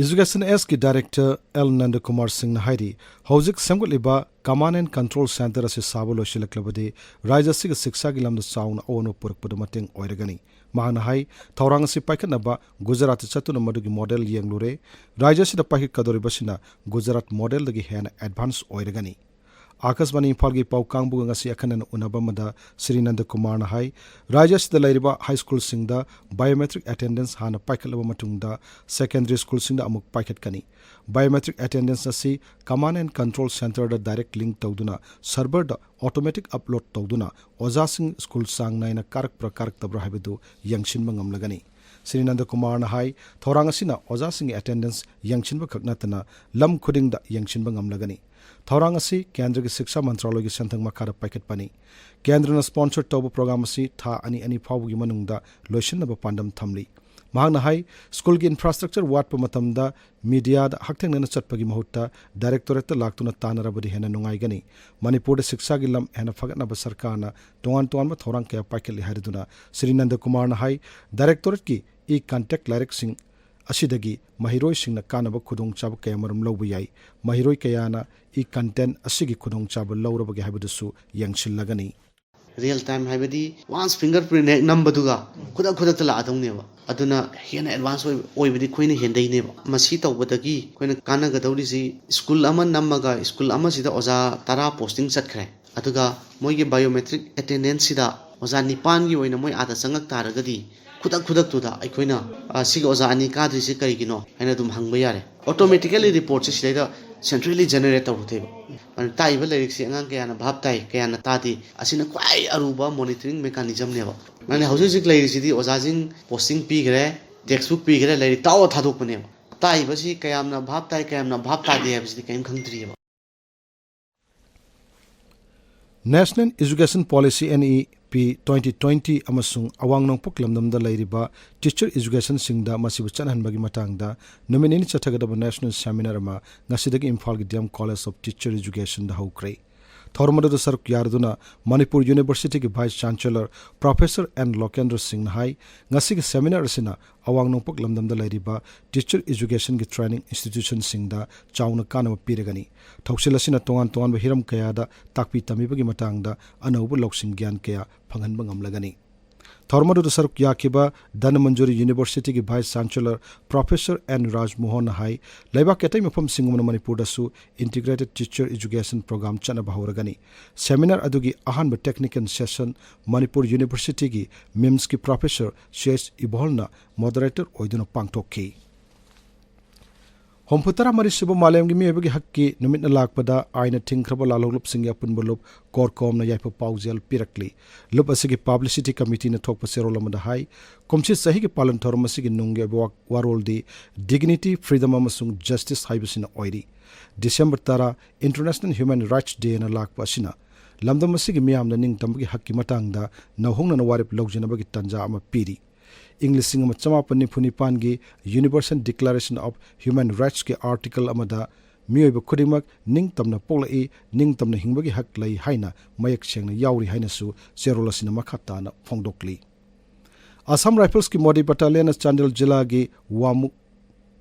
Education Sꯒꯤ director ꯑꯦꯜ ꯅꯟꯗꯀꯨꯃꯥꯔ ꯁꯤꯡꯅ ꯍꯥꯏꯔꯤ, ꯍꯧꯖꯤꯛ ꯁꯦꯝꯒꯠꯂꯤꯕ Command and Control Centre ꯑꯁꯤ ꯁꯥꯕ ꯂꯣꯏꯁꯤꯜꯂꯛꯂꯕꯗꯤ ꯔꯥꯖ꯭ꯌ ꯑꯁꯤꯒꯤ ꯁꯤꯛꯁꯥꯒꯤ ꯂꯝꯗ ꯆꯥꯎꯅ ꯑꯑꯣꯟꯕ ꯄꯨꯔꯛꯄꯗ ꯃꯇꯦꯡ ꯑꯣꯏꯔꯒꯅꯤ꯫ ꯃꯍꯥꯛꯅ ꯍꯥꯏ, ꯊꯧꯔꯥꯡ ꯑꯁꯤ ꯄꯥꯏꯈꯠꯅꯕ ꯒꯨꯖꯔꯥꯠꯇ ꯆꯠꯇꯨꯅ ꯃꯗꯨꯒꯤ model ꯌꯦꯡꯂꯨꯔꯦ꯫ ꯔꯥꯖ꯭ꯌ ꯑꯁꯤꯗ ꯄꯥꯏꯈꯠꯀꯗꯧꯔꯤꯕꯁꯤꯅ ꯒꯨꯖꯔꯥꯠ modelꯗꯒꯤ ꯍꯦꯟꯅ advance ꯑꯣꯏꯔꯒꯅꯤ꯫ ꯑꯥꯀꯥꯁꯕꯥꯅꯤ ꯏꯝꯐꯥꯜꯒꯤ ꯄꯥꯎ ꯀꯥꯡꯕꯨꯒ ꯉꯁꯤ ꯑꯈꯟꯅꯅ ꯎꯅꯕ ꯑꯃꯗ ꯁ꯭ꯔꯤ ꯅꯟꯗꯀꯨꯃꯥꯔꯅ ꯍꯥꯏ, ꯔꯥꯖ꯭ꯌ ꯑꯁꯤꯗ ꯂꯩꯔꯤꯕ ꯍꯥꯏ ꯁ꯭ꯀꯨꯜꯁꯤꯡꯗ biometric attendance ꯍꯥꯟꯅ ꯄꯥꯏꯈꯠꯂꯕ ꯃꯇꯨꯡꯗ secondary ꯁ꯭ꯀꯨꯜꯁꯤꯡꯗ ꯑꯃꯨꯛ ꯄꯥꯏꯈꯠꯀꯅꯤ꯫ Biometric attendance ꯑꯁꯤ command and control centreꯗ direct link ꯇꯧꯗꯨꯅ serverꯗ automatic upload ꯇꯧꯗꯨꯅ ꯑꯣꯖꯥꯁꯤꯡ ꯁ꯭ꯀꯨꯜ ꯆꯥꯡ ꯅꯥꯏꯅ ꯀꯥꯔꯛꯄ꯭ꯔꯥ ꯀꯥꯔꯛꯇꯕ꯭ꯔꯥ ꯍꯥꯏꯕꯗꯨ ꯌꯦꯡꯁꯤꯟꯕ ꯉꯝꯂꯒꯅꯤ꯫ ꯁ꯭ꯔꯤ ꯅꯟꯗꯀꯨꯃꯥꯔꯅ ꯍꯥꯏ, ꯊꯧꯔꯥꯡ ꯑꯁꯤꯅ ꯑꯣꯖꯥꯁꯤꯡꯒꯤ attendance ꯌꯦꯡꯁꯤꯟꯕ ꯈꯛ ꯅꯠꯇꯅ ꯂꯝ ꯈꯨꯗꯤꯡꯗ ꯌꯦꯡꯁꯤꯟꯕ ꯉꯝꯂꯒꯅꯤ꯫ ꯊꯧꯔꯥꯡ ꯑꯁꯤ ꯀꯦꯟꯗ꯭ꯔꯒꯤ ꯁꯤꯛꯁꯥ ꯃꯟꯇ꯭ꯔꯥꯂꯣꯏꯒꯤ ꯁꯦꯟꯊꯪ ꯃꯈꯥꯗ ꯄꯥꯏꯈꯠꯄꯅꯤ꯫ ꯀꯦꯟꯗ꯭ꯔꯅ sponsor ꯇꯧꯕ program ꯑꯁꯤ ꯊꯥ ꯑꯅꯤ ꯑꯅꯤ ꯐꯥꯎꯕꯒꯤ ꯃꯅꯨꯡꯗ ꯂꯣꯏꯁꯤꯟꯅꯕ ꯄꯥꯟꯗꯝ ꯊꯝꯂꯤ꯫ ꯃꯍꯥꯛꯅ ꯍꯥꯏ, ꯁ꯭ꯀꯨꯜꯒꯤ infrastructure ꯋꯥꯠꯄ ꯃꯇꯝꯗ mediaꯗ ꯍꯛꯊꯦꯡꯅꯅ ꯆꯠꯄꯒꯤ ꯃꯍꯨꯠꯇ directorateꯇ ꯂꯥꯛꯇꯨꯅ ꯇꯥꯟꯅꯔꯕꯗꯤ ꯍꯦꯟꯅ ꯅꯨꯡꯉꯥꯏꯒꯅꯤ꯫ ꯃꯅꯤꯄꯨꯔꯗ ꯁꯤꯛꯁꯥꯒꯤ ꯂꯝ ꯍꯦꯟꯅ ꯐꯒꯠꯅꯕ ꯁꯔꯀꯥꯔꯅ ꯇꯣꯉꯥꯟ ꯇꯣꯉꯥꯟꯕ ꯊꯧꯔꯥꯡ ꯀꯌꯥ ꯄꯥꯏꯈꯠꯂꯤ ꯍꯥꯏꯔꯗꯨꯅ ꯁ꯭ꯔꯤ ꯅꯟꯗꯀꯨꯃꯥꯔꯅ ꯍꯥꯏ, directorateꯀꯤ e-content ꯂꯥꯏꯔꯤꯛꯁꯤꯡ ꯑꯁꯤꯗꯒꯤ ꯃꯍꯩꯔꯣꯏꯁꯤꯡꯅ ꯀꯥꯟꯅꯕ ꯈꯨꯗꯣꯡꯆꯥꯕ ꯀꯌꯥꯃꯔꯨꯝ ꯂꯧꯕ ꯌꯥꯏ꯫ ꯃꯍꯩꯔꯣꯏ ꯀꯌꯥꯅ e-content ꯑꯁꯤꯒꯤ ꯈꯨꯗꯣꯡꯆꯥꯕ ꯂꯧꯔꯕꯒꯦ ꯍꯥꯏꯕꯗꯨꯁꯨ ꯌꯦꯡꯁꯤꯜꯂꯒꯅꯤ꯫ Real time ꯍꯥꯏꯕꯗꯤ once fingerprint ꯍꯦꯛ ꯅꯝꯕꯗꯨꯒ ꯈꯨꯗꯛ ꯈꯨꯗꯛꯇ ꯂꯥꯛꯑꯗꯧꯅꯦꯕ꯫ ꯑꯗꯨꯅ ꯍꯦꯟꯅ advance ꯑꯣꯏꯕ, ꯑꯣꯏꯕꯗꯤ ꯑꯩꯈꯣꯏꯅ ꯍꯦꯟꯗꯩꯅꯦꯕ꯫ ꯃꯁꯤ ꯇꯧꯕꯗꯒꯤ ꯑꯩꯈꯣꯏꯅ ꯀꯥꯟꯅꯒꯗꯧꯔꯤꯁꯤ, ꯁ꯭ꯀꯨꯜ ꯑꯃ ꯅꯝꯃꯒ ꯁ꯭ꯀꯨꯜ ꯑꯃꯁꯤꯗ ꯑꯣꯖꯥ ꯇꯔꯥ posting ꯆꯠꯈ꯭ꯔꯦ, ꯑꯗꯨꯒ ꯃꯣꯏꯒꯤ biometric attendanceꯁꯤꯗ ꯑꯣꯖꯥ ꯅꯤꯄꯥꯟꯒꯤ ꯑꯣꯏꯅ ꯃꯣꯏ ꯑꯥꯗ ꯆꯪꯉꯛ ꯇꯥꯔꯒꯗꯤ ꯈꯨꯗꯛ ꯈꯨꯗꯛꯇꯨꯗ ꯑꯩꯈꯣꯏꯅ, "ꯑ, ꯁꯤꯒꯤ ꯑꯣꯖꯥ ꯑꯅꯤ ꯀꯥꯗ꯭ꯔꯤꯁꯤ ꯀꯔꯤꯒꯤꯅꯣ?" ꯍꯥꯏꯅ ꯑꯗꯨꯝ ꯍꯪꯕ ꯌꯥꯔꯦ꯫ Automatically reportꯁꯦ ꯁꯤꯗꯩꯗ centrally generate ꯇꯧꯔꯨꯗꯣꯏꯕ꯫ ꯑꯗꯨꯅ ꯇꯥꯛꯏꯕ ꯂꯥꯏꯔꯤꯛꯁꯤ ꯑꯉꯥꯡ ꯀꯌꯥꯅ ꯚꯥꯞ ꯇꯥꯏ, ꯀꯌꯥꯅ ꯇꯥꯗꯦ, ꯑꯁꯤꯅ ꯈ꯭ꯋꯥꯏ ꯑꯔꯨꯕ monitoring mechanismꯅꯦꯕ꯫ ꯅꯪꯅ ꯍꯧꯖꯤꯛ ꯍꯧꯖꯤꯛ ꯂꯩꯔꯤꯁꯤꯗꯤ ꯑꯣꯖꯥꯁꯤꯡ posting ꯄꯤꯈ꯭ꯔꯦ, textbook ꯄꯤꯈ꯭ꯔꯦ, ꯂꯥꯏꯔꯤꯛ ꯇꯥꯛꯑꯣ ꯊꯥꯗꯣꯛꯄꯅꯦꯕ꯫ ꯇꯥꯛꯏꯕꯁꯤ ꯀꯌꯥꯝꯅ ꯚꯥꯞ ꯇꯥꯏ, ꯀꯌꯥꯝꯅ ꯚꯥꯞ ꯇꯥꯗꯦ ꯍꯥꯏꯕꯁꯤꯗꯤ ꯀꯔꯤꯝ ꯈꯪꯗ꯭ꯔꯤꯑꯕ꯫ National Education Policy, N E P twenty twenty ꯑꯃꯁꯨꯡ ꯑꯋꯥꯡ ꯅꯣꯡꯄꯣꯛ ꯂꯝꯗꯝꯗ ꯂꯩꯔꯤꯕ teacher educationꯁꯤꯡꯗ ꯃꯁꯤꯕꯨ ꯆꯠꯍꯟꯕꯒꯤ ꯃꯇꯥꯡꯗ ꯅꯨꯃꯤꯠ ꯅꯤꯅꯤ ꯆꯠꯊꯒꯗꯕ national seminar ꯑꯃ ꯉꯁꯤꯗꯒꯤ ꯏꯝꯐꯥꯜꯒꯤ D M College of Teacher Educationꯗ ꯍꯧꯈ꯭ꯔꯦ꯫ ꯊꯧꯔꯝ ꯑꯗꯨꯗ ꯁꯔꯨꯛ ꯌꯥꯔꯗꯨꯅ Manipur Universityꯒꯤ Vice Chancellor Professor N ꯂꯣꯀꯦꯟꯗ꯭ꯔ ꯁꯤꯡꯅ ꯍꯥꯏ, ꯉꯁꯤꯒꯤ seminar ꯑꯁꯤꯅ ꯑꯋꯥꯡ ꯅꯣꯡꯄꯣꯛ ꯂꯝꯗꯝꯗ ꯂꯩꯔꯤꯕ teacher educationꯒꯤ training institutionꯁꯤꯡꯗ ꯆꯥꯎꯅ ꯀꯥꯟꯅꯕ ꯄꯤꯔꯒꯅꯤ꯫ ꯊꯧꯁꯤꯜ ꯑꯁꯤꯅ ꯇꯣꯉꯥꯟ ꯇꯣꯉꯥꯟꯕ ꯍꯤꯔꯝ ꯀꯌꯥꯗ ꯇꯥꯛꯄꯤ ꯇꯝꯕꯤꯕꯒꯤ ꯃꯇꯥꯡꯗ ꯑꯅꯧꯕ ꯂꯧꯁꯤꯡ ꯒ꯭ꯌꯥꯟ ꯀꯌꯥ ꯐꯪꯍꯟꯕ ꯉꯝꯂꯒꯅꯤ꯫ ꯊꯧꯔꯝ ꯑꯗꯨꯗ ꯁꯔꯨꯛ ꯌꯥꯈꯤꯕ ꯙꯅꯃꯟꯖꯨꯔꯤ ꯌꯨꯅꯤꯚꯔꯁꯤꯇꯤꯒꯤ ꯚꯥꯏꯁ ꯆꯥꯟꯁꯦꯂꯔ ꯄ꯭ꯔꯣꯐꯦꯁꯔ ꯑꯦꯟ ꯔꯥꯖꯃꯣꯍꯟꯅ ꯍꯥꯏ, ꯂꯩꯕꯥꯛꯀꯤ ꯑꯇꯩ ꯃꯐꯝꯁꯤꯡꯒꯨꯝꯅ ꯃꯅꯤꯄꯨꯔꯗꯁꯨ ꯏꯟꯇꯤꯒ꯭ꯔꯦꯇꯦꯗ ꯇꯤꯆꯔ ꯏꯖꯨꯀꯦꯁꯟ ꯄ꯭ꯔꯣꯒ꯭ꯔꯥꯝ ꯆꯠꯅꯕ ꯍꯧꯔꯒꯅꯤ꯫ ꯁꯦꯃꯤꯅꯥꯔ ꯑꯗꯨꯒꯤ ꯑꯍꯥꯟꯕ ꯇꯦꯛꯅꯤꯀꯦꯜ ꯁꯦꯁꯟ ꯃꯅꯤꯄꯨꯔ ꯌꯨꯅꯤꯚꯔꯁꯤꯇꯤꯒꯤ ꯃꯤꯝꯁꯀꯤ ꯄ꯭ꯔꯣꯐꯦꯁꯔ ꯁꯤ ꯑꯩꯆ ꯏꯕꯣꯍꯜꯅ ꯃꯣꯗꯔꯦꯇꯔ ꯑꯣꯏꯗꯨꯅ ꯄꯥꯡꯊꯣꯛꯈꯤ꯫ ꯍꯨꯝꯐꯨ ꯇꯔꯥ ꯃꯔꯤ ꯁꯨꯕ ꯃꯥꯂꯦꯝꯒꯤ ꯃꯤꯑꯣꯏꯕꯒꯤ ꯍꯛꯀꯤ ꯅꯨꯃꯤꯠꯅ ꯂꯥꯛꯄꯗ ꯑꯥꯏꯟꯅ ꯊꯤꯡꯈ꯭ꯔꯕ ꯂꯥꯜꯍꯧꯂꯨꯞꯁꯤꯡꯒꯤ ꯑꯄꯨꯟꯕ ꯂꯨꯞ ꯀꯣꯔꯀꯣꯝꯅ ꯌꯥꯏꯐ ꯄꯥꯎꯖꯦꯜ ꯄꯤꯔꯛꯂꯤ꯫ ꯂꯨꯞ ꯑꯁꯤꯒꯤ ꯄꯥꯕ꯭ꯂꯤꯁꯤꯇꯤ ꯀꯃꯤꯇꯤꯅ ꯊꯣꯛꯄ ꯆꯦꯔꯣꯜ ꯑꯃꯗ ꯍꯥꯏ, ꯀꯨꯝꯁꯤ ꯆꯍꯤꯒꯤ ꯄꯥꯂꯟ ꯊꯧꯔꯝ ꯑꯁꯤꯒꯤ ꯅꯨꯡꯒꯤ ꯑꯣꯏꯕ ꯋꯥ-, ꯋꯥꯔꯣꯜꯗꯤ ꯗꯤꯒꯅꯤꯇꯤ, ꯐ꯭ꯔꯤꯗꯝ ꯑꯃꯁꯨꯡ ꯖꯁꯇꯤꯁ ꯍꯥꯏꯕꯁꯤꯅ ꯑꯣꯏꯔꯤ꯫ ꯗꯤꯁꯦꯝꯕꯔ ꯇꯔꯥ, ꯏꯟꯇꯔꯅꯦꯁꯅꯦꯜ ꯍ꯭ꯌꯨꯃꯦꯟ ꯔꯥꯏꯠꯁ ꯗꯦꯅ ꯂꯥꯛꯄ ꯑꯁꯤꯅ ꯂꯝꯗꯝ ꯑꯁꯤꯒꯤ ꯃꯤꯌꯥꯝꯅ ꯅꯤꯡꯇꯝꯕꯒꯤ ꯍꯛꯀꯤ ꯃꯇꯥꯡꯗ ꯅꯧꯍꯧꯅꯅ ꯋꯥꯔꯦꯞ ꯂꯧꯖꯅꯕꯒꯤ ꯇꯥꯟꯖꯥ ꯑꯃ ꯄꯤꯔꯤ꯫ ꯏꯪ ꯂꯤꯁꯤꯡ ꯑꯃ ꯆꯃꯥꯄꯟ ꯅꯤꯐꯨ ꯅꯤꯄꯥꯟꯒꯤ Universal Declaration of Human Rightsꯀꯤ ꯑꯥꯔꯇꯤꯀꯜ ꯑꯃꯗ ꯃꯤꯑꯣꯏꯕ ꯈꯨꯗꯤꯡꯃꯛ ꯅꯤꯡꯇꯝꯅ ꯄꯣꯛꯂꯛꯏ, ꯅꯤꯡꯇꯝꯅ ꯍꯤꯡꯕꯒꯤ ꯍꯛ ꯂꯩ ꯍꯥꯏꯅ ꯃꯌꯦꯛ ꯁꯦꯡꯅ ꯌꯥꯎꯔꯤ ꯍꯥꯏꯅꯁꯨ ꯆꯦꯔꯣꯜ ꯑꯁꯤꯅ ꯃꯈꯥ ꯇꯥꯅ ꯐꯣꯡꯗꯣꯛꯂꯤ꯫ ꯑꯁꯥꯝ ꯔꯥꯏꯐꯜꯁꯀꯤ ꯃꯣꯗꯤ ꯕꯠꯇꯥꯂꯤꯌꯟꯅ ꯆꯥꯟꯗꯦꯜ ꯖꯤꯂꯥꯒꯤ ꯋꯥꯃꯨꯛ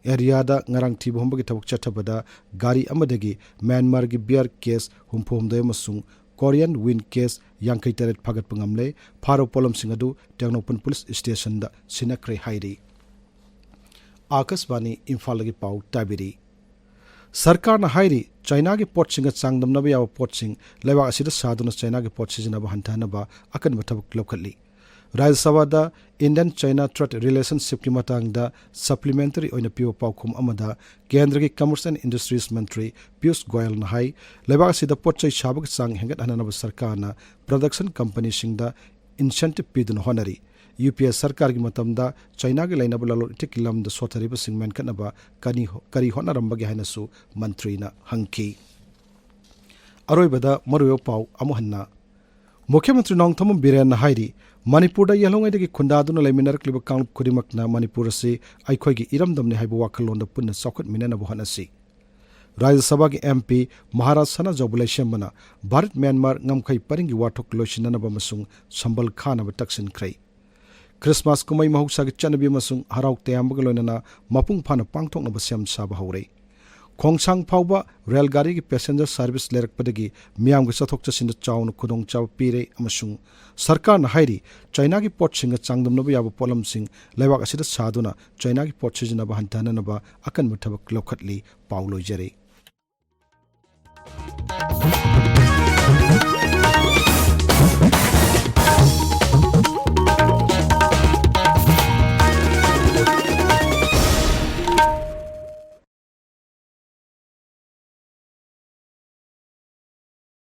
ꯑꯦꯔꯤꯌꯥꯗ ꯉꯔꯥꯡ ꯊꯤꯕ ꯍꯨꯝꯕꯒꯤ ꯊꯕꯛ ꯆꯠꯊꯕꯗ ꯒꯥꯔꯤ ꯑꯃꯗꯒꯤ ꯃ꯭ꯌꯥꯟꯃꯥꯔꯒꯤ ꯕꯤꯌꯔ ꯀꯦꯁ ꯍꯨꯝꯐꯨ ꯍꯨꯝꯗꯣꯏ ꯑꯃꯁꯨꯡ ꯀꯣꯔꯤꯌꯟ ꯋꯤꯟ ꯀꯦꯁ ꯌꯥꯡꯈꯩ ꯇꯔꯦꯠ ꯐꯥꯒꯠꯄ ꯉꯝꯂꯦ꯫ ꯐꯥꯔꯕ ꯄꯣꯠꯂꯝꯁꯤꯡ ꯑꯗꯨ ꯇꯦꯡꯅꯧꯄꯜ ꯄꯨꯂꯤꯁ ꯁ꯭ꯇꯦꯁꯟꯗ ꯁꯤꯟꯅꯈ꯭ꯔꯦ ꯍꯥꯏꯔꯤ꯫ ꯑꯥꯀꯥꯁꯕꯥꯅꯤ ꯏꯝꯐꯥꯜꯗꯒꯤ ꯄꯥꯎ ꯇꯥꯕꯤꯔꯤ꯫ ꯁꯔꯀꯥꯔꯅ ꯍꯥꯏꯔꯤ, ꯆꯥꯏꯅꯥꯒꯤ ꯄꯣꯠꯁꯤꯡꯒ ꯆꯥꯡꯗꯝꯅꯕ ꯌꯥꯕ ꯄꯣꯠꯁꯤꯡ ꯂꯩꯕꯥꯛ ꯑꯁꯤꯗ ꯁꯥꯗꯨꯅ ꯆꯥꯏꯅꯥꯒꯤ ꯄꯣꯠ ꯁꯤꯖꯤꯟꯅꯕ ꯍꯟꯊꯍꯟꯅꯕ ꯑꯀꯟꯕ ꯊꯕꯛ ꯂꯧꯈꯠꯂꯤ꯫ ꯔꯥꯖ꯭ꯌ ꯁꯚꯥꯗ Indian China Trade Relationshipꯀꯤ ꯃꯇꯥꯡꯗ supplementary ꯑꯣꯏꯅ ꯄꯤꯕ ꯄꯥꯎꯈꯨꯝ ꯑꯃꯗ ꯀꯦꯟꯗ꯭ꯔꯒꯤ Commerce and Industries ꯃꯟꯇ꯭ꯔꯤ ꯄꯤꯌꯨꯁ ꯒꯣꯌꯜꯅ ꯍꯥꯏ, ꯂꯩꯕꯥꯛ ꯑꯁꯤꯗ ꯄꯣꯠ ꯆꯩ ꯁꯥꯕꯒꯤ ꯆꯥꯡ ꯍꯦꯟꯒꯠꯍꯟꯅꯕ ꯁꯔꯀꯥꯔꯅ production companyꯁꯤꯡꯗ incentive ꯄꯤꯗꯨꯅ ꯍꯣꯠꯅꯔꯤ꯫ ꯌꯨ ꯄꯤ ꯑꯦ ꯁꯔꯀꯥꯔꯒꯤ ꯃꯇꯝꯗ ꯆꯥꯏꯅꯥꯒꯤ ꯂꯩꯅꯕ ꯂꯂꯣꯟ ꯏꯇꯤꯛꯀꯤ ꯂꯝꯗ ꯁꯣꯠꯊꯔꯤꯕꯁꯤꯡ ꯃꯦꯟꯈꯠꯅꯕ ꯀꯔꯤ, ꯀꯔꯤ ꯍꯣꯠꯅꯔꯝꯕꯒꯦ ꯍꯥꯏꯅꯁꯨ ꯃꯟꯇ꯭ꯔꯤꯅ ꯍꯪꯈꯤ꯫ ꯑꯔꯣꯏꯕꯗ ꯃꯔꯨꯑꯣꯏꯕ ꯄꯥꯎ ꯑꯃꯨꯛ ꯍꯟꯅ꯫ ꯃꯨꯈ꯭ꯌ ꯃꯟꯇ꯭ꯔꯤ ꯅꯣꯡꯊꯣꯝꯕꯝ ꯕꯤꯔꯦꯟꯅ ꯍꯥꯏꯔꯤ, ꯃꯅꯤꯄꯨꯔꯗ ꯌꯦꯜꯍꯧꯉꯩꯗꯒꯤ ꯈꯨꯟꯗꯥꯗꯨꯅ ꯂꯩꯃꯤꯟꯅꯔꯛꯂꯤꯕ ꯀꯥꯡꯂꯨꯞ ꯈꯨꯗꯤꯡꯃꯛꯅ ꯃꯅꯤꯄꯨꯔ ꯑꯁꯤ ꯑꯩꯈꯣꯏꯒꯤ ꯏꯔꯝꯗꯝꯅꯤ ꯍꯥꯏꯕ ꯋꯥꯈꯜꯂꯣꯟꯗ ꯄꯨꯟꯅ ꯆꯥꯎꯈꯠꯃꯤꯟꯅꯅꯕ ꯍꯣꯠꯅꯁꯤ꯫ ꯔꯥꯖ꯭ꯌ ꯁꯚꯥꯒꯤ ꯑꯦꯝ ꯄꯤ ꯃꯍꯥꯔꯥꯖ ꯁꯅꯥꯖꯥꯎꯕ ꯂꯩꯁꯦꯝꯕꯅ ꯚꯥꯔꯠ ꯃ꯭ꯌꯥꯟꯃꯥꯔ ꯉꯝꯈꯩ ꯄꯔꯤꯡꯒꯤ ꯋꯥꯊꯣꯛ ꯂꯣꯏꯁꯤꯟꯅꯅꯕ ꯑꯃꯁꯨꯡ ꯁꯝꯕꯜ ꯈꯥꯅꯕ ꯇꯛꯁꯤꯟꯈ꯭ꯔꯦ꯫ ꯈ꯭ꯔꯤꯁꯃꯥꯁ ꯀꯨꯝꯍꯩ ꯃꯍꯧꯁꯥꯒꯤ ꯆꯠꯅꯕꯤ ꯑꯃꯁꯨꯡ ꯍꯔꯥꯎ ꯇꯌꯥꯝꯕꯒ ꯂꯣꯏꯅꯅ ꯃꯄꯨꯡ ꯐꯥꯅ ꯄꯥꯡꯊꯣꯛꯅꯕ ꯁꯦꯝ ꯁꯥꯕ ꯍꯧꯔꯦ꯫ ꯈꯣꯡꯁꯥꯡ ꯐꯥꯎꯕ ꯔꯦꯜ ꯒꯥꯔꯤꯒꯤ passenger service ꯂꯩꯔꯛꯄꯗꯒꯤ ꯃꯤꯌꯥꯝꯒꯤ ꯆꯠꯊꯣꯛ ꯆꯠꯁꯤꯟꯗ ꯆꯥꯎꯅ ꯈꯨꯗꯣꯡꯆꯥꯕ ꯄꯤꯔꯦ ꯑꯃꯁꯨꯡ ꯁꯔꯀꯥꯔꯅ ꯍꯥꯏꯔꯤ, ꯆꯥꯏꯅꯥꯒꯤ ꯄꯣꯠꯁꯤꯡꯒ ꯆꯥꯡꯗꯝꯅꯕ ꯌꯥꯕ ꯄꯣꯠꯂꯝꯁꯤꯡ ꯂꯩꯕꯥꯛ ꯑꯁꯤꯗ ꯁꯥꯗꯨꯅ ꯆꯥꯏꯅꯥꯒꯤ ꯄꯣꯠ ꯁꯤꯖꯤꯟꯅꯕ ꯍꯟꯊꯍꯟꯅꯕ ꯑꯀꯟꯕ ꯊꯕꯛ ꯂꯧꯈꯠꯂꯤ꯫ ꯄꯥꯎ ꯂꯣꯏꯖꯔꯦ꯫